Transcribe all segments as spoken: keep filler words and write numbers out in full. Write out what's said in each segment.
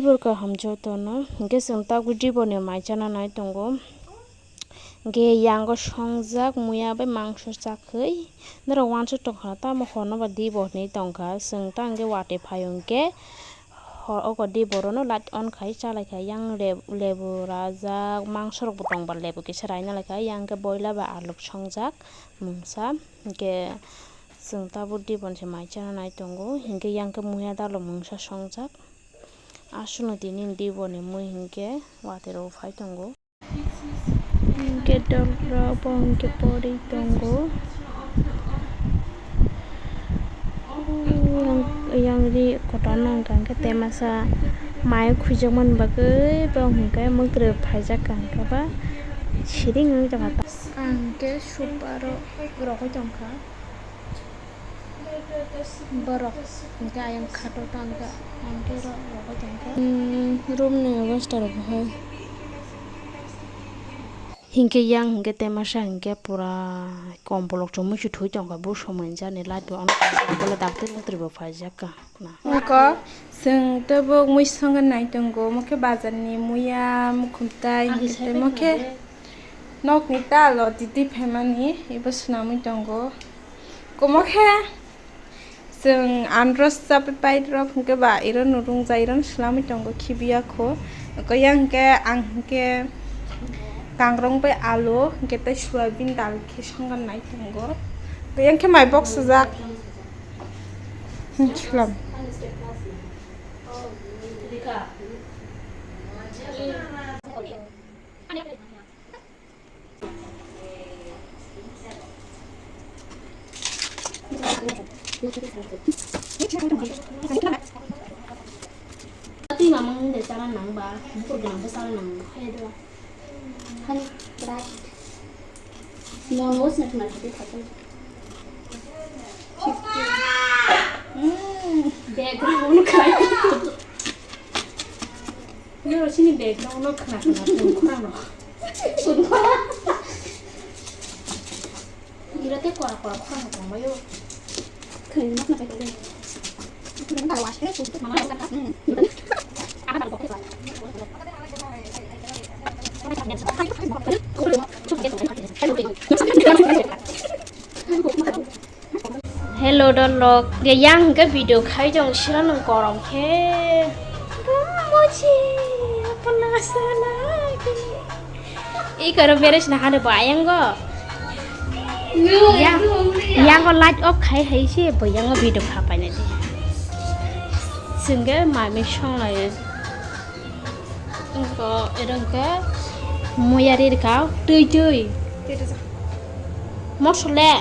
Bwrwkha hamjwk tono, hwnkhe chwng tabuk diboni mai chana nai tongo. Hwnkhe yango songjak muya bai mangso chakwi norok uansuk tongkha, tamo horno ba dibo hinwi tongkha. Chwng ta hwnkhe watwi phaio hwnkhe hor, oko diborono light on khai chalaikha. Yang le-, lebu rajak, mangsorokbo tongba, lebu kisa raina laikha. Yang hwnkhe boila bai aluk songjak mungsa. Hwnkhe chwng tabuk dibon se mai chana nai tongo. Hwnkhe yang khe muya dalo mungsa songjak. Aswkno tini diboni mui hwnkhe watwi rw phai tongo. Hwnkhe dol rok bo hwnkhe pori tongo. Yang ri kotor no wngkha hwnkhe temasa mai khujak mani bagwi bo hwnkhe mwkhwtwrwi phaijak kha hwnkhe ba siring wngwi tongkha. Ang hwnkhe super rok rogwi tongkha. Borok hwnkhe ayang khato tangkha, ang khe ro-, rogwi tongkha. Hmm, room ni obostha rok bo hai. Hinkhe yang hinkhe temasa hinkhe pura kombolok chumui se thwi tongkha, bo somoi jani light bo on kha, dakti mukti bo phaijak kha. Wngkha, chwng tabuk mui songwi nai tongo, omo khe bazar ni muya, mukhum tai, hinkhe tei omo khe nok ni ta lo titi phaimani, ibo swnamwi tongo. Omo khe chwng andro chapai pai rok hwnkhe ba iro no rung jai, iro no swlamwi tongo khibiya kho. Yang hwnkhe ang hwnkhe kangrong bai alu hwnkhe tei soyabin dal khe songwi nai tongo. Yang khe mai boksajak. Hmm, swlam. Twi mamang de chana nang ba, bukur gwnang bo chana nang. Hai do. Hani, right. Mono sna khna khati khatai. Hmm, background khai. Noro sini background no khna khna tong khorang no. Tong khorang. Ira te kora kora khorang no tong bayo. Khna khna kai tong. Khorang no wash kare tong. Mama no khna. Hmm. Hello, dolok. Ge yang hwnkhe video khai jong sira nung korom khe. Mochi, apa nasa lagi? I karo beres na hane bo ayang go. Yang, yang go light off khai hai se bo yang go video kha pai na di. Sungge mami song lai. Wngkha, ero wngkha muya ri rwkha, twi twi. Twi rwjak. Mosole.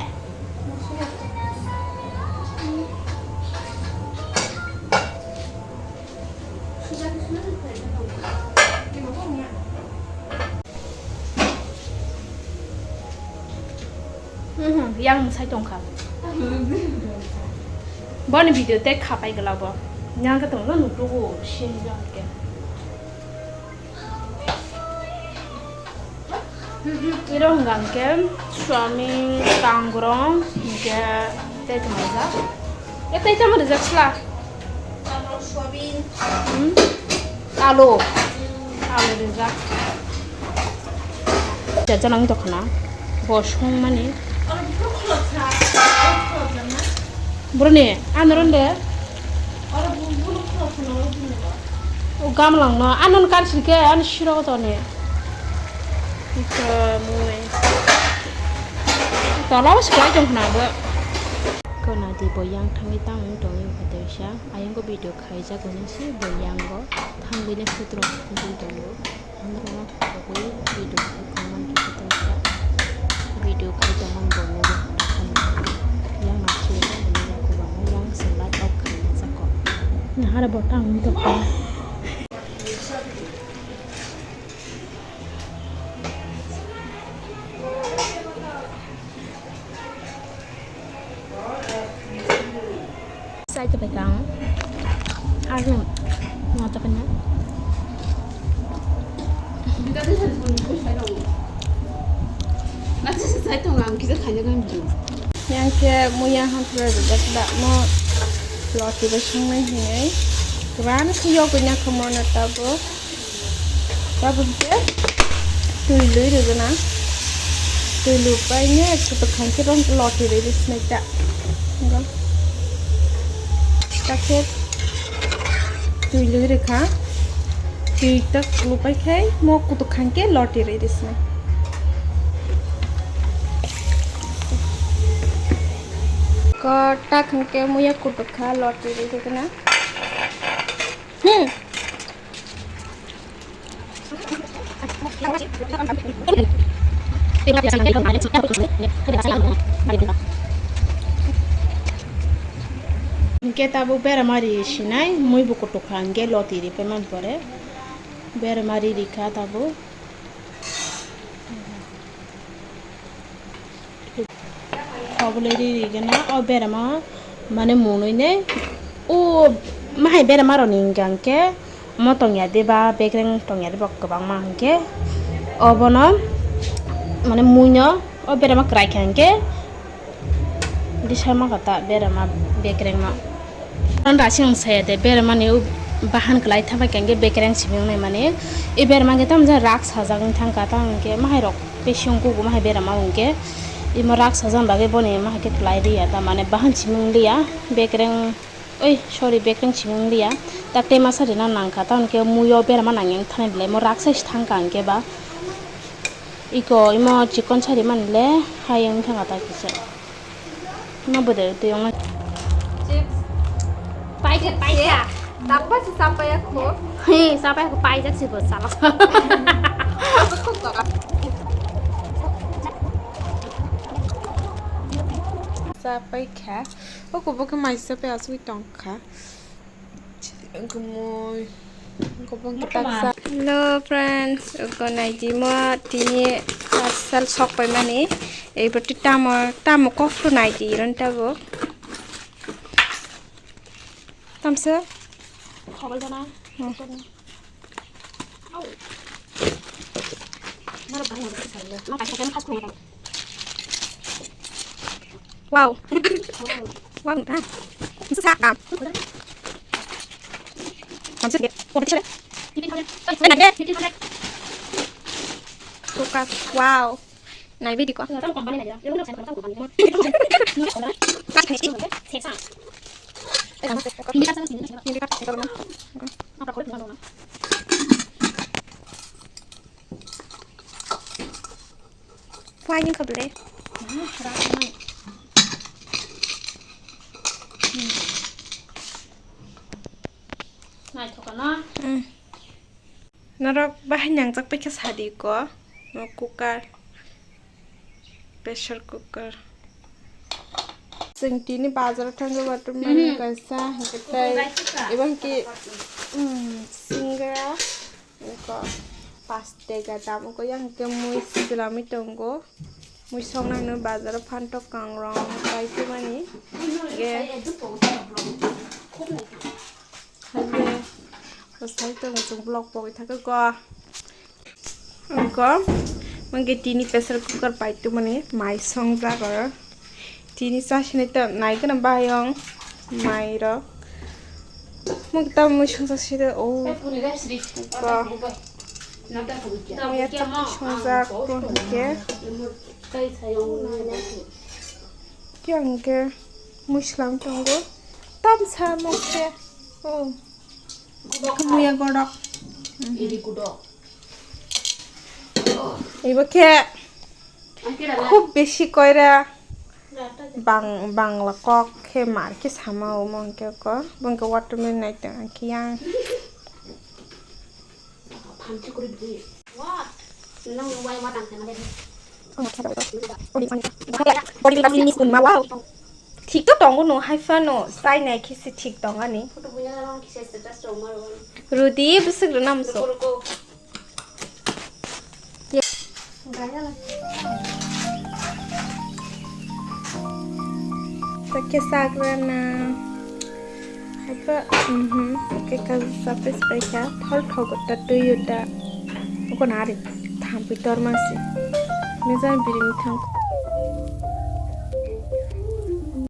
Mhm, yang mwsai tongkha. Boni video tei khapai glabo. Yang khe tongno nukhugo, sin jang khe. Iro hwnkha hwnkhe swami kangrong hwnkhe tei tongmani jak. E tei tamo rijak sla. Hmm? Alo. Alo rijak. Jajanang dokhna. Bo songmani. Broni, ano ronde. O gamlang no, ano kan sirke, ano siro to ne. Ito mui. Tola was kai jong na bo. Kona di bo yang thangwi tang tong yung kha tei sa. Ayang ko video khai jago nang si bo yang go thangwi ne sutro thangwi tongo. Ang rwna thangwi video khai tong man khe tei sa. Video khai tong man bo ne bo handa khan. Yang na chile ko bo ne ko ba yang se light off khai na sa ko. Na hara bo tang to. Sai to bai kang. Ar no. No to kanya. Yang khe muya han pura rwjak da mo loti bai songnai hinwi. Wan khiyok gwi na khamorna tabuk. Tabuk je twi lui rwgwna. Twi lupaine kutuk khankhe ron loti rwi rwsinai ta. Takhe twi lui rwkha. Twi tak lupai khai mo kutuk khankhe loti rwi rwsinai. Ko tak hwnkhe muya kutuk kha loti rwi rwgwna. Hmm. Hwnkhe tabuk beramari sinai, mui bo kutuk kha, hwnkhe loti ri phaimani pore beramari rikha tabuk. Obolai ri rigena o berama mane munui ne o mahai berama roni hingka hingke omo tongya de ba bekreng tongya de ba kwbangma hingke obono mane muino o berama kwrai kha hingke disa ma kata berama bekreng no. Ang dasi ang saya de bermani o bahan kwlai thabai khe bekereng simi wngnai mani. I berma khe tamjani rak sajak wng thangkha, tamo hwnkhe mahairok tei siyong kugo mahai berama hwnkhe imo rak sajak bagwi boni mahai khe kwlai riya, ta mane bahan simi wngliya bekereng, oi sorry, bekereng simi wngliya, ta tema sari na nangkha, tamo hwnkhe muiyo berma nangya wng thani belai imo rak sai thangkha hwnkhe ba iko imo chikon sari mani le hai wng thangkha ta kisa. Ma bwdai twi wngnai. Chips. Paikha, paikha. Dabba se sapaya kho. He, sapaya kho, paijak se bo salo. Sapai kha. O kubo khe mai sapai asugwi tong kha. Gumui, gubung kitaksa. Hello friends, uko naidi mo tini parcel sok paimani. Ebo ti tamo, tamo kok phu naidi ron tabo. Tamsa. Khobol dana. Hmm. Wow. Wow, ah. Sa, ah. Wow. Nai video ko. Why yung kable? Naithok no. Hmm. Norok bahai nangjak paikha sadi ko. No cooker. Pressure cooker. Chwng tini bazar o thangwi watermelon kaisa, hwnkhe tei ebo hwnkhe, hmm, singra. Eko pas tega dam, eko yang ke mui swnamwi tongo. Mui soknai no bazar o phantok kangrong paiphi mani. Ge. Haile. Bwsai tongo chwng vlog pogwi thakhe ko. Eko. Mungke tini pressure cooker paitwi mani mai songjak oro. Tini chasinai ta nai gana bayong mai rok. Muk ta mui songsa side o. Ba. Mui ya ta songjak ko hingke. Kya hingke mui slam tongo. Tam sa muk se. O. Mui ya godok. Ibo khe. Khub besi koira bang-, bangla kok khe mar khe sama omo hwnkhe ko bo hwnkhe watermelon naitong hwnkhe yang. Thik to tongo no hai phano chai nai khe se thik tong ani. Rudi bwswk rwna muchung. Khe sagrana. Haiba, mhm, khe kaisa sapis paikha. Thol thogo ta twi uta. Uko nari thampui tormasi. Mizan biring thang.